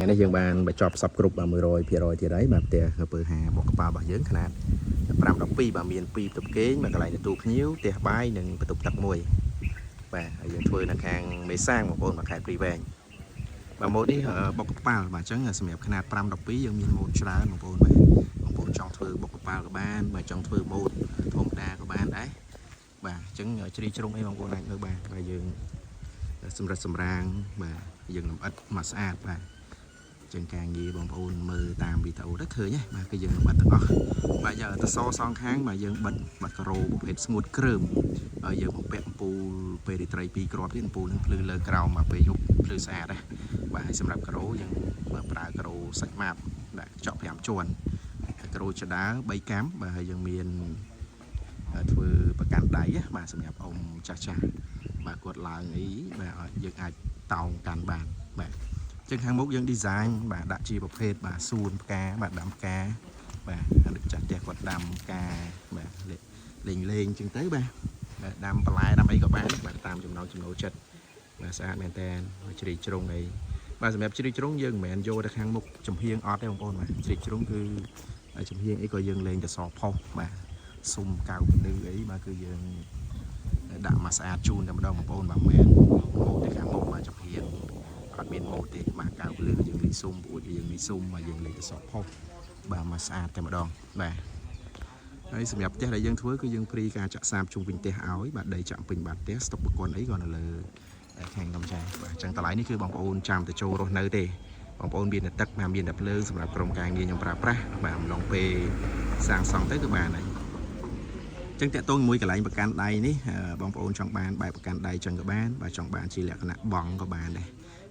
ថ្ងៃនេះយើងបានបញ្ចប់សពគ្រប់បាទ100%ទៀតហើយបាទផ្ទះពើហាបុកកប៉ាល់របស់យើងຂະຫນាត512បាទមាន2បន្ទប់គេងបាទកន្លែងទទួលភ្ញៀវផ្ទះបាយនិងបន្ទប់ទឹកមួយបាទហើយយើងធ្វើនៅខាងមេសាងបងប្អូនបាទខេត្តព្រៃវែងបាទម៉ូតនេះបុកកប៉ាល់បាទអញ្ចឹងសម្រាប់ຂະຫນាត512យើងមានម៉ូតច្រើនបងប្អូនបាទបងប្អូនចង់ធ្វើបុកកប៉ាល់ក៏បានបាទចង់ធ្វើម៉ូតធម្មតាក៏បានដែរបាទអញ្ចឹងជ្រីជ្រុងអីបងប្អូនអាចមើលបានបាទយើងសម្រិតសម្រាងបាទយើងលម្អិតមកស្អាតបាទ ចឹងការងារបងប្អូនមើលតាមវីដេអូទៅឃើញហ៎បាទគឺយើងបិទទាំងអស់បាទយកទៅសសងខាងបាទយើងបិទបាទការ៉ូប្រភេទស្ងួតគ្រើមហើយយើងបំពាក់អំពូលពេលរាត្រី2គ្រាប់ទៀតអំពូលនឹងភ្លឺលើក្រោមបាទពេលយប់ភ្លឺស្អាតណាបាទហើយសម្រាប់ការ៉ូយើងបើប្រើការ៉ូសាច់ម៉ាប់បាទកញ្ចក់5ជាន់ការ៉ូចដា3កាំបាទហើយយើងមានធ្វើប្រកាន់ដៃណាបាទសម្រាប់អ៊ំចាស់ចាស់បាទគាត់ឡើងអីបាទឲ្យយើងអាចតោងកាន់បានបាទ ចឹងខាងមុខយើង design បាទដាក់ជាប្រភេទបាទសួនផ្កាបាទដាំផ្កាបាទអានេះចាស់ផ្ទះគាត់ដាំផ្កាបាទលេងលេងចឹងទៅបាទបាទដាំបន្លែដាំអីក៏បានបាទតាមចំណង់ចំណូលចិត្តបាទស្អាតមែនតើជ្រីជ្រុងអីបាទសម្រាប់ជ្រីជ្រុងយើងមិនមែនយកទៅខាងមុខចំហៀងអត់ទេបងប្អូនបាទជ្រីជ្រុងគឺចំហៀងអីក៏យើងលេងទៅសផុសបាទសុំកៅពន្លឺអីបាទគឺយើងដាក់មកស្អាតជូនតែម្ដងបងប្អូនបាទមិនមែនមកទៅខាងមុខបាទចំហៀង អត់មានម៉ូតទេបាទកៅពលឺយើងលេងស៊ុំប្រួយយើងលេងស៊ុំបាទយើងលេងទៅសក់ផុសបាទមកស្អាតតែម្ដងបាទហើយសម្រាប់ផ្ទះដែលយើងធ្វើគឺយើងព្រីការចាក់សាបជុំវិញផ្ទះឲ្យបាទដីចាក់ពេញបាតផ្ទះស្តុកបកុនអីក៏នៅលើខាងកំចាបាទអញ្ចឹងតម្លៃនេះគឺបងប្អូនចាំទៅចូលរស់នៅទេបងប្អូនមានតែទឹកបាទមានតែភ្លើងសម្រាប់ក្រុមការងារខ្ញុំប្រើប្រាស់បាទអំឡុងពេលសាងសង់ទៅគឺបានហើយចឹងតាក់ទងជាមួយកន្លែងប្រកាន់ដៃនេះបងប្អូនចង់បានបែបប្រកាន់ដៃចឹងក៏បានបាទចង់បានជាលក្ខណៈបង់ក៏បានដែរ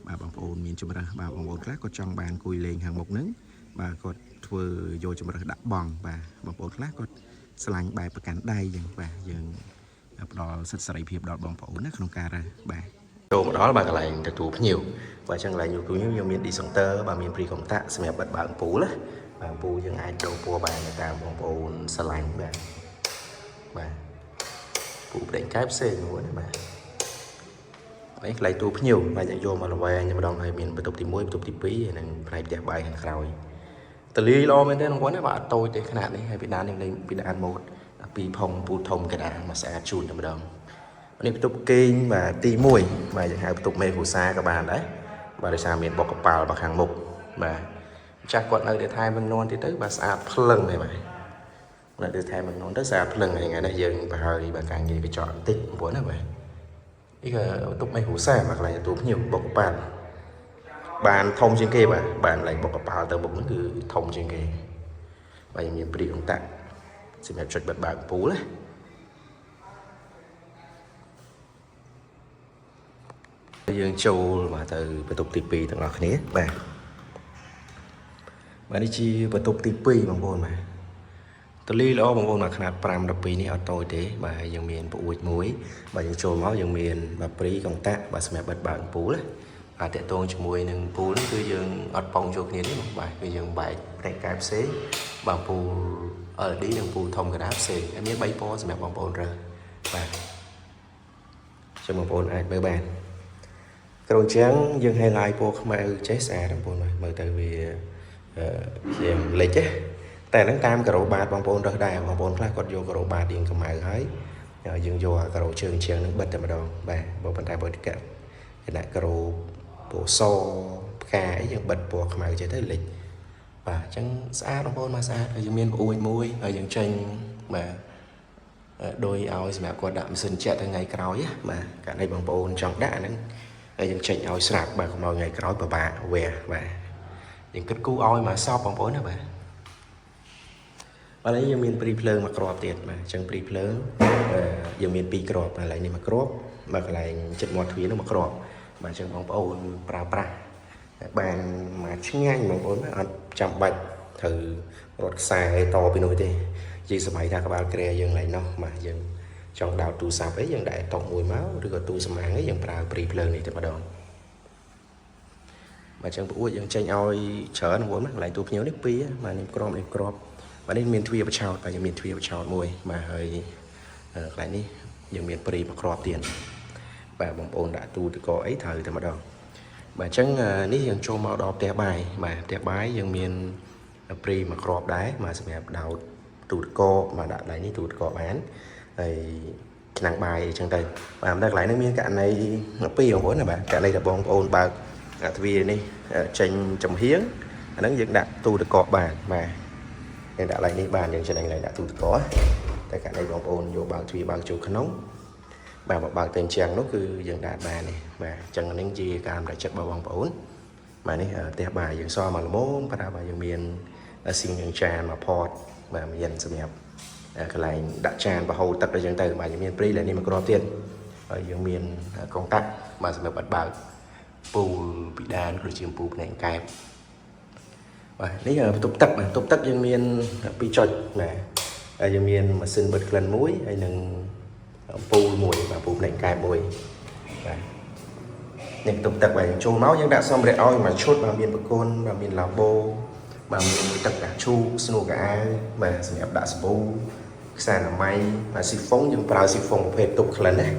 បាទបងប្អូនមានជំរើសបាទបងប្អូនខ្លះគាត់ចង់បានគួយលេងខាងមុខហ្នឹងបាទគាត់ធ្វើយកជំរើសដាក់បងបាទបងប្អូនខ្លះគាត់ឆ្លាញ់បែបប្រកាន់ដៃចឹងបាទយើងផ្ដល់សិទ្ធិសេរីភាពដល់បងប្អូនណាក្នុងការរើសបាទចូលមកដល់បាទកន្លែងទទួលភ្ញៀវបាទចឹងកន្លែងទទួលភ្ញៀវយើងមាន disjoncteur បាទមានព្រីកុងតាក់សម្រាប់បិទបើកអំពូលណាបាទអំពូលយើងអាចដូរពណ៌បានតាមបងប្អូនស្រឡាញ់បាទបាទពូប្រេងកែផ្សេងមួយណាបាទ ហើយកន្លែងទូភ្ញៀវបាទយើងយកមកល្វែងម្ដងហើយមានបន្ទប់ទី1បន្ទប់ទី2ហើយនិងផ្នែកផ្ទះបាយខាងក្រោយតលាយល្អមែនទេបងប្អូនណាបាទអត់តូចទេຂະຫນាតនេះហើយពីដាននេះលេងពីដានម៉ូតពីរផុងពូធំកដាមកស្អាតជូនតែម្ដងនេះបន្ទប់គេងបាទទី1បាទយើងហៅបន្ទប់មេគ្រួសារក៏បានដែរបាទដោយសារមានបុកកប៉ាល់បាទខាងមុខបាទចាស់គាត់នៅតែថែមនឹងនន់ទៀតទៅបាទស្អាតភ្លឹងហើយបាទនៅតែថែមនឹងនន់ទៅស្អាតភ្លឹងហើយថ្ងៃនេះយើងប្រហើយបាទការងារកញ្ចក់បន្តិចបងប្អូនណាបាទ នេះក៏បន្ទប់មេគ្រួសារបាទកន្លែងទទួលភ្ញៀវបុកកប៉ាល់បានធំជាងគេបាទបានកន្លែងបុកកប៉ាល់ទៅមុខហ្នឹងគឺធំជាងគេបាទយើងមានព្រីកុងតាក់សម្រាប់ចុចបិទបើកអំពូលណាយើងចូលបាទទៅបន្ទប់ទី2ទាំងអស់គ្នាបាទបាទនេះជាបន្ទប់ទី2បងប្អូនបាទតលីល្អបងប្អូនបាទຂະຫນាត5 12នេះអត់តូចទេបាទហើយយើងមានប្អួចមួយបាទយើងចូលមកយើងមានបាទព្រីកុងតាក់បាទសម្រាប់បិទបើកអំពូលណាបាទតាក់ទងជាមួយនឹងពូលនេះគឺយើងអត់ប៉ងចូលគ្នាទេបងបាទគឺយើងបែកផ្នែកកែផ្សេងបាទពូល LED និងពូលធំកណ្ដាលផ្សេងហើយមាន3ពណ៌សម្រាប់បងប្អូនរើសបាទចឹងបងប្អូនអាចមើលបានក្រុងជាងយើង highlight ពណ៌ខ្មៅចេះស្អាតបងប្អូនបាទមើលទៅវាអឺជាងលិចណាតែហ្នឹងតាមការ៉ូបាតបងប្អូនរើសដែរបងប្អូនខ្លះគាត់យកការ៉ូបាតរៀងខ្មៅហើយយើងយកអាការ៉ូជើងជាងហ្នឹងបិទតែម្ដងបាទបើប៉ុន្តែបើកគណៈការ៉ូពណ៌សផ្កាអីយើងបិទពណ៌ខ្មៅចេះទៅលិចបាទអញ្ចឹងស្អាតបងប្អូនមកស្អាតហើយយើងមានប្អួយមួយហើយយើងចេញបាទដោយឲ្យសម្រាប់គាត់ដាក់ម៉ាស៊ីនជែកទៅថ្ងៃក្រោយណាបាទករណីបងប្អូនចង់ដាក់ហ្នឹងហើយយើងចេញឲ្យស្រាប់បាទកុំឲ្យថ្ងៃក្រោយពិបាកវះបាទយើងគិតគូរឲ្យមកសពបងប្អូនណាបាទ បាទនេះយើងមានព្រីភ្លើងមួយគ្រាប់ទៀតបាទអញ្ចឹងព្រីភ្លើងយើងមានពីរគ្រាប់កន្លែងនេះមួយគ្រាប់បាទកន្លែងចិត្តមាត់ទ្វារនោះមួយគ្រាប់បាទអញ្ចឹងបងប្អូនប្រើប្រាស់បានមកឆ្ងាញ់បងប្អូនណាអត់ចាំបាច់ត្រូវរត់ខ្សែតពីនោះទេជាសម័យថាក្បាលគ្រែយើងកន្លែងនោះបាទយើងចង់ដោតទូរស័ព្ទអីយើងដាក់តុមួយមកឬក៏ទូសម្អាងអីយើងប្រើព្រីភ្លើងនេះតែម្ដងបាទអញ្ចឹងប្អួតយើងចេញឲ្យច្រើនបងប្អូនណាកន្លែងទូភ្ញៀវនេះពីរបាទនេះក្របនេះក្របបាទនេះមានទ្វារបឆោតបាទយើងមានទ្វារបឆោតមួយបាទហើយកន្លែងនេះយើងមានព្រីមួយគ្រាប់ទៀតបាទបងប្អូនដាក់ទូទឹកកកអីត្រូវតែម្ដង បាទអញ្ចឹងនេះយើងចូលមកដល់ផ្ទះបាយបាទផ្ទះបាយយើងមានព្រីមួយគ្រាប់ដែរបាទសម្រាប់ដោតទូទឹកកកបាទដាក់ដៃនេះទូទឹកកកបានហើយឆ្នាំងបាយអីចឹងទៅបាទតែកន្លែងនេះមានករណីពីរបងប្អូនណាបាទករណីដែលបងប្អូនបើកអាទ្វារនេះចេញចំហៀងអាហ្នឹងយើងដាក់ទូទឹកកកបានបាទយើងដាក់កន្លែងនេះបានយើងចំណេញកន្លែងដាក់ទូទឹកកកតែករណីបងប្អូនយកបើកទ្វារបើកចូលក្នុង បាទបើបើកទៅអញ្ចឹងនោះគឺយើងដាក់បាននេះបាទអញ្ចឹងនេះជាការសម្រេចចិត្តរបស់បងប្អូនបាទនេះផ្ទះបាយយើងសល់មកល្មមបាទបាទយើងមានស៊ីងយើងចានមកផតបាទមានសម្រាប់កន្លែងដាក់ចានប្រហូរទឹកអីចឹងទៅបាទយើងមានព្រីឡើយនេះមួយគ្រាប់ទៀតហើយយើងមានកុងតាក់បាទសម្រាប់បិទបើកពូលពីដានគឺជាពូលភ្នែកកែបបាទនេះបន្ទប់ទឹកបាទបន្ទប់ទឹកយើងមាន2ចុចបាទហើយយើងមានម៉ាស៊ីនបិទក្លិនមួយហើយនឹង អំពូលមួយបាទអំពូលផ្នែកកែបមួយបាទនេះបន្ទប់ទឹកបាទយើងចូលមកយើងដាក់សម្ភារៈឲ្យមួយឈុតបាទមានបង្គន់បាទមានឡាបូបាទមានទឹកកាឈូកស្នួរកៅអៅបាទសម្រាប់ដាក់សាប៊ូខ្សែអនាម័យបាទស៊ីហ្វុងយើងប្រើស៊ីហ្វុងប្រភេទទប់ក្លិនណា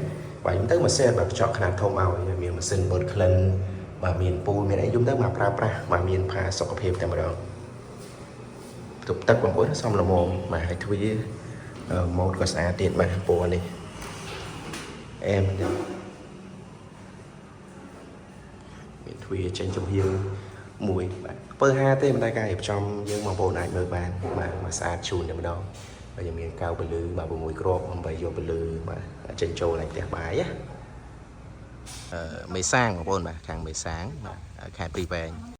បាទខ្ញុំទៅម៉ាស៊ីនបាទកញ្ចក់ខ្នាតធំឲ្យមានម៉ាស៊ីនបឺតក្លិនបាទមានពូលមានអីយំទៅមកប្រើប្រាស់បាទមានផាសុខភាពតែម្ដងបន្ទប់ទឹកបងប្អូនសំល្មមបាទហើយទ្វារម៉ូតក៏ស្អាតទៀតបាទពណ៌នេះ អែមទេមានទ្វារចេញចំហៀងមួយបាទពើហាទេមិនតែការរៀបចំយើងបងប្អូនអាចមើលបានបាទមកស្អាតជូនតែម្ដងហើយយើងមានកៅពលឺបាទ6គ្រាប់ដើម្បីយកពលឺបាទចេញចូលឡើងផ្ទះបាយណាអឺមេសាងបងប្អូនបាទខាងមេសាងបាទខេត្តព្រៃវែង។